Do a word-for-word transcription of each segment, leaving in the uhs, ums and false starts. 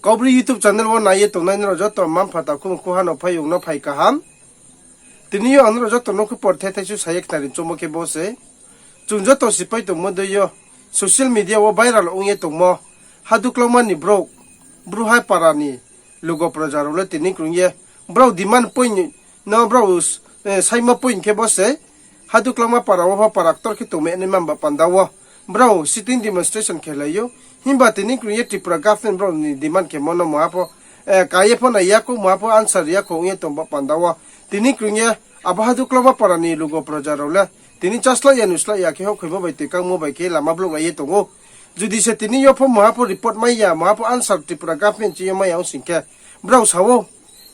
Kaubru YouTube channel wo nai ye tongnai nrao joto mma-mpha takhu mkhu ha no phaiyong no phai kaham. Tini yo ang nrao joto no khupor thethai su sa ye khnari choungmo khe bo se. Chung joto sipai tongmo dei yo social media wo viral ong ye tongmo haduklauma ni brouh, Bru hai para ni lugo praja rao le tini krung ye brao demand point no brao, eh, saimo point khe bo se. Haduklauma para wo pho para ktor khe tongmai nai mamba panda wo brao sitting demonstration khe lai ou. Himba tini krung ye Tripura government brao ni demand khemo no muha pho, eh, ka ye pho nai ya khou, muha pho answer ya khou ong ye tong ba panda wo. Tini krung ye abo haduklauma para ni lugo praja rao le tini cháslai ya nuslai ya khe houhkhoimo bai toi kangmo bai khe lama block lai ye tong ou. Judi se tini yo pho muha pho report mai ya, muha pho answer Tripura government ching yo mai ya ong sing khe, brao sa ou,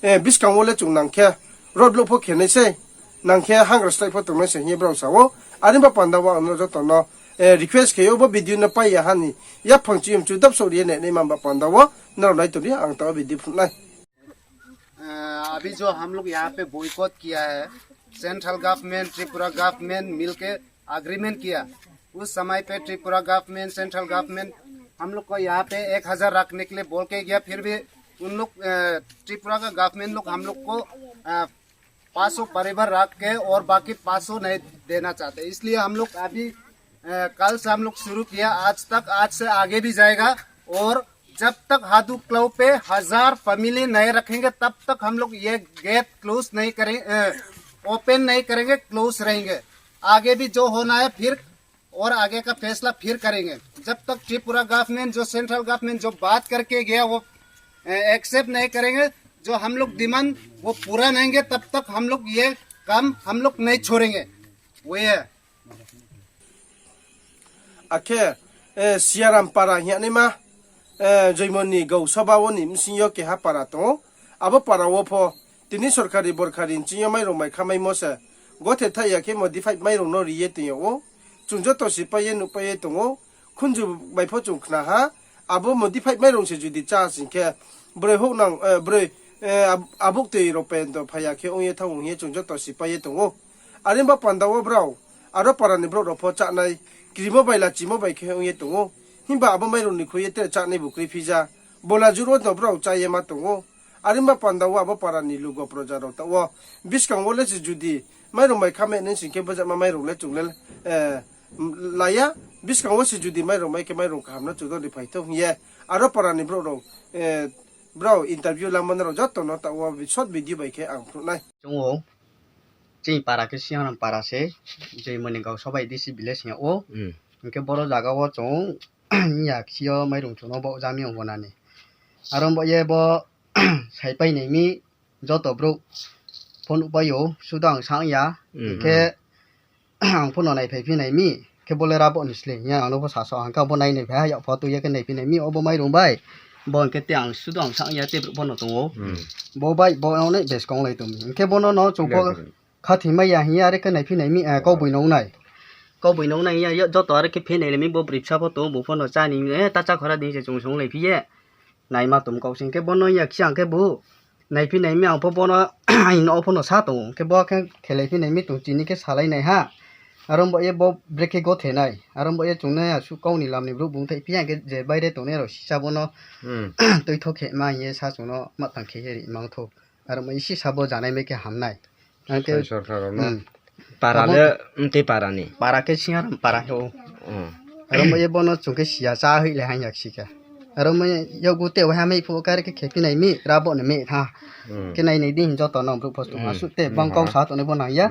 eh, buskang wo le chung nang khe road block pho khe nai sei, nang khe hangra slái pho tongnai se hing ye brao sa ou. Are ba panda wo ang nrao joto no, eh, request khe ou, bo video no pai ya ha ni yaphang chiyom chu dap souh ri ye nai nai mamba panda wo nrao nai tong di, ang taoh video phnuh nai. अ, अभी जो हम लोग यहाँ पे बॉयकॉट किया है, central government, Tripura गवर्नमेंट मिलके एग्रीमेंट किया। उस समय पे त्रिपुरा गवर्नमेंट, सेंट्रल गवर्नमेंट हम लोग को यहाँ पे एक हज़ार रखने के लिए बोल के गया, फिर भी उन लोग, अ, त्रिपुरा का गवर्नमेंट लोग हम लोग को, अ, पाँच सौ परिवार रख के और बाकी पाँच सौ नहीं देना चाहते। इसलिए हम लोग अभी, अ, कल से हम लोग शुरू किया, आज तक, आज से आगे भी जाएगा। और जब तक हादू क्लव पे हज़ार फैमिली नहीं रखेंगे, तब तक हम लोग ये गेट क्लोज नहीं करें, अ, ओपन नहीं करेंगे, क्लोज रहेंगे। आगे भी जो होना है फिर और आगे का फैसला फिर करेंगे। जब तक त्रिपुरा गवर्नमेंट, जो सेंट्रल गवर्नमेंट जो बात करके गया, वो, अ, एक्सेप्ट नहीं करेंगे, जो हम लोग डिमांड वो पूरा नहीं होंगे, तब तक हम लोग ये काम हम लोग नहीं छोड़ेंगे। वो ये है। Akhe, eh, Siaram para hing ye naima, eh, Joimoni Gausoba wo ni bsing yo keha para tong ou. Abo para wo pho tini sorkari borkari nching yo mairung mai khamaimo se gothe thaih ya khe modified mairung no ri ye tong yag ou. Chung joto sipai ye nuhpai ye tong ou. Khunju bai pho chung khna ha. Abo modified mairung se judi chá sing khe, broi houhnang, eh, broi, eh, ab-, abuktoi rao pento phai ya khe ong ye thanng ou hing ye chung joto sipai ye tong ou. Are ba panda wo brao, aro para ni brouh rao pho chánai, krimo bai lachimo bai khe ong ye tong ou. Himba abo mairung ni khui ye tre chánai bu kroi phija. Bola juro no brao chá ye ma tong ou. Are ba panda wo abo para ni lugo proja rao taoh wo buskang wo le se judi mairung mai kha me nai sing khe, bojama mairung le chung le, eh, laya. Buskang wo se judi mairung mai khe, mairung kaham no chung no ri phai thou hing ye aro para ni brouh rao, eh, brao interview lamo nrao joto no taoh wo short video bai khe ang phnuh nai. Chung ou, chini para khe Singhram para se, Joimoni Gausoba A D C village hing yag ou. Hing khe boro zaga wo chung ya khe yo mairung chung no baoh jami ong bo nani. Aro bo ye bo saipai nai mi, joto brouh pho nuhpai ou, sudo ang sa ya. Hing khe ang pho no naiphai phi nai mi, khe bo le rabaoh ni sle hing ye ang no pho sasaoh, ang khe ang pho nai naiphai ha, yak pho tui ye khe naiphi nai mi, obo mairung bai. Bo hing khe te ang sudo ang sa ya, te brouh pho no tong ou. Bo bai bo nai beskong lai tong mi. Hing khe bo no no chung pho khathoi mai ya hing ye are khe naiphi nai mi, eh, kauboi no nai. Kauboi no nai ya, joto are khe phi nai lai mi, bo broi bsa pho tong ou, bung pho no chá ni, eh, ta chá khora di se chung song lai phi ye. Naima tong kau sing khe bo no ya khe ang khe bu naiphi nai mi, ang pho bo no aini no pho no sa tong ou, khe bo khe khelai phi nai mi tong chini khe salai nai ha. Aro bo ye bo brekhe gothe nai, aro bo ye chung nai asuh kau ni lam ni brouh bung thaih phi ya khe je baire tongnai rao sisa bo no tuitho khe ma hing ye sa chung no ma tang khe ye ri mang thou. Aro bo ye sisa bo janai mai khe ham nai. Ang khe sorkar rao no. Para le, mtei para ni. Para khe Singhram para khe ou. Aro bo ye bo no chung khe siya chá hoih le hang ya khe si khe. Aro bo ye yakgu te waiha mai phuh kare khe khephi nai mi, rabaoh ni mi tha. Khe nai nai di hing joto no brouh pho tong. Asuh te bang kau sa tongnai bo nang ya.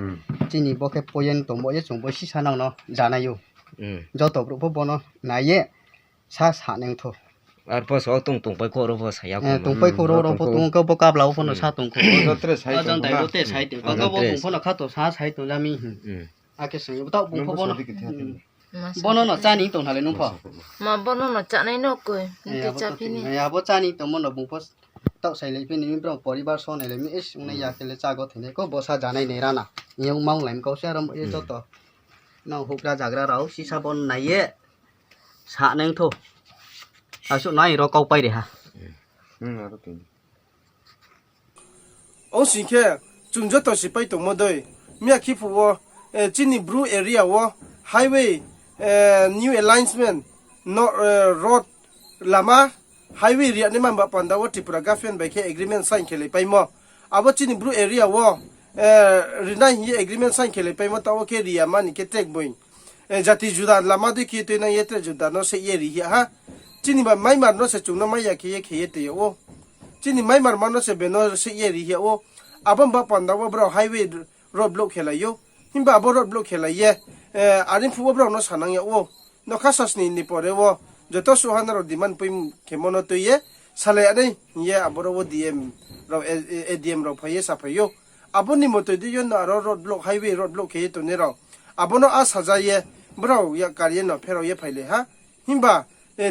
Chini bo khe point tong bo ye chung bo sisa nang no janai ou. Joto brouh pho bo no nai ye sa sa nang thou. Ar pho so tong tongpai kho ro pho sa ya kho. Tongpai kho ro ro pho tong khe bo kabla wo pho no sa tong kho. Tre sai tong kho. Tre sai tong kho. Bo bung pho no khato sa sai tong jami. Akhe sing taoh bung pho bo no. Bo no no chá ni tong nai le nung pho. Ma bo no no chánai no koi. Nti chá phi ni. Abo chá ni tong mo no bung pho taoh sai lai phi ni mi brao poribar so nai le mi is ong nai ya khe le chá go thoi nai kho bo sa janai nai rana. Ni ong mang lai mi kau se aro ye joto. Nang houhgra jagra rao sisa bo no nai ye sa nang thou. Asuh nai ro kau pai ri ha. Ong sing khe, chung joto sipai tongmo dei, miya khiphuh wo, eh, chini Bru area wo highway, eh, new alignment, no, eh, road lama, highway ri ya naima ba panda wo Tripura government bai khe agreement sign khelai paimo. Abo chini Bru area wo rinai hing ye agreement sign khelai paimo, taoh wo khe ri ya mani khe track boi. Jati juda lama dei khe tuinang ye track juda no seih ye ri ya ha. Chini ba Myanmar no se chung no mai ya khe ye khe ye tong yag ou. Chini Myanmar ma no se be no seih ye ri yag ou. Abo ba panda wo brao highway road block khelai ou. Himba abo road block khelai ye, are phuh wo brao no sanang yag ou. Nokha sasni ni pore wo joto suh ha nrao demand poi khemo no tui ye salai ya nai hing ye aboro wo D M rao, A D M rao phai ye saphai ou. Abo ni motoi dei yo no aro road block, highway road block khe ye tongnai rao, abo no a saja ye brao yak kar ye no pherao ye phailai ha. Himba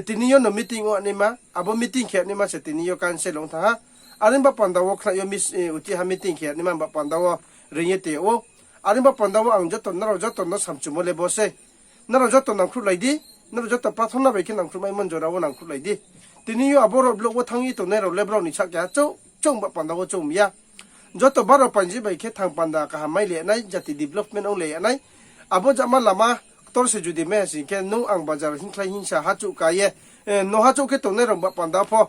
tini yo no meeting ong naima, abo meeting khe naima se tini yo cancel ong thanng ha. Are ba panda wo khna yo, uchih ha meeting khe naima ba panda wo reing ye tong yag ou. Are ba panda wo ang joto nrao joto no samchumo le bo sei. Nrao joto nangkhruhlai di, nrao joto prathona bai khe nangkhruhmaimo jora wo nangkhruhlai di. Tini yo abo road block wo thanng ye tongnai rao le brao ni sahka chouh chouh ba panda wo choung ya. Joto baro panji bai khe thang panda kaham mai le nai, jati development ong le ya nai. Abo jama lama ktor se judi mai ha sing khe nung ang bazar hingkhlai hingsa hachouh ka ye, no hachouh khe tongnai rao ba panda pho,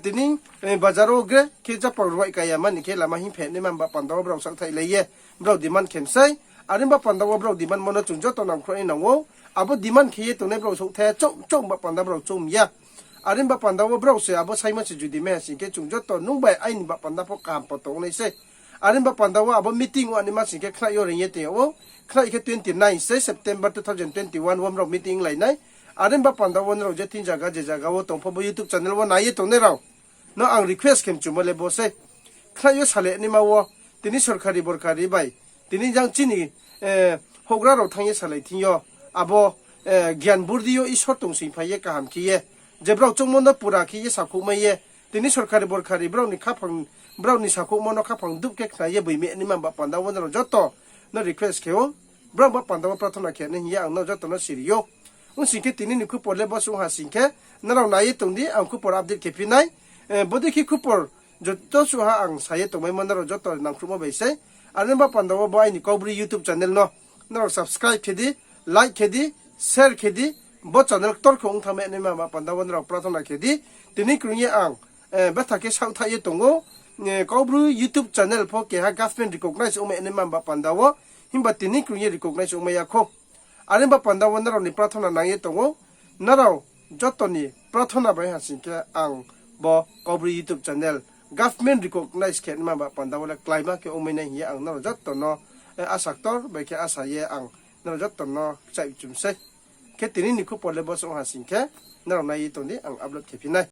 tini bazar wo gre khe japang ruai ka ya mani khe lama hingphe naima ba panda wo brao saohthaihlai ye brao demand khe mi sei. Are ba panda wo brao demand mo no chung joto nangkhruh nai nang ou. Abo demand khe ye tongnai brao saohthai chouh chouh ba panda brao choung ya. Are ba panda wo brao se abo saimo se judi mai ha sing khe chung joto nung bai aini ba panda pho kaham poto ong nai sei. Are ba panda wo abo meeting ong naima sing khe khna yo reing ye tong yag ou. Khna khe twenty nine sei September two thousand twenty one wo nrao meeting lai nai. Are ba panda wo nrao je thing zaga je zaga wo tong pho bo YouTube channel wo nai ye tongnai rao no ang request khe mchumo le bo sei. Khna yo salai naima wo tini sorkari borkari bai, tini jang chini houhgra rao thanng ye salai thing yo, abo gian burdi yo Isor tong sing phai ye kaham khe ye, je brao choungmo no pura khe ye sakhouhmai ye, tini sorkari borkari brao ni sakhouhmo no khaphang dup khe khna ye boimi naima ba panda wo nrao joto no request khe ou. Brao ba panda wo prathona khe nai hing ye ang nrao joto no siri ou. Ong sing khe tini ni khupor le bo suh ha sing khe, nrao nai ye tong di, ang khupor update khe phi nai. Bodei khe khupor joto suh ha ang sa ye tongmaimo nrao joto nangkhruhmo bai sei. Are ba panda wo bo aini Kaubru YouTube channel no nrao subscribe khe di, like khe di, share khe di, bo channel ktor khe ong thanngmai naima ba panda wo nrao prathona khe di. Tini krung ye ang betha khe saohthaih ye tong ou. Kaubru YouTube channel pho keha government recognize ongmai naima ba panda wo, himba tini krung ye recognize ongmai ya khou. Are ba panda wo nrao ni prathona nang ye tong ou. Nrao joto ni prathona bai ha sing khe ang bo Kaubru YouTube channel government recognize khe naima ba panda wo le kláima khe ongmai nai hing ye ang nrao joto no asa ktor bai khe asa ye ang nrao joto no kchaih chum sei. Khe tini ni khupor le bo suh ha sing khe, nrao nai ye tong di, ang upload khe phi nai.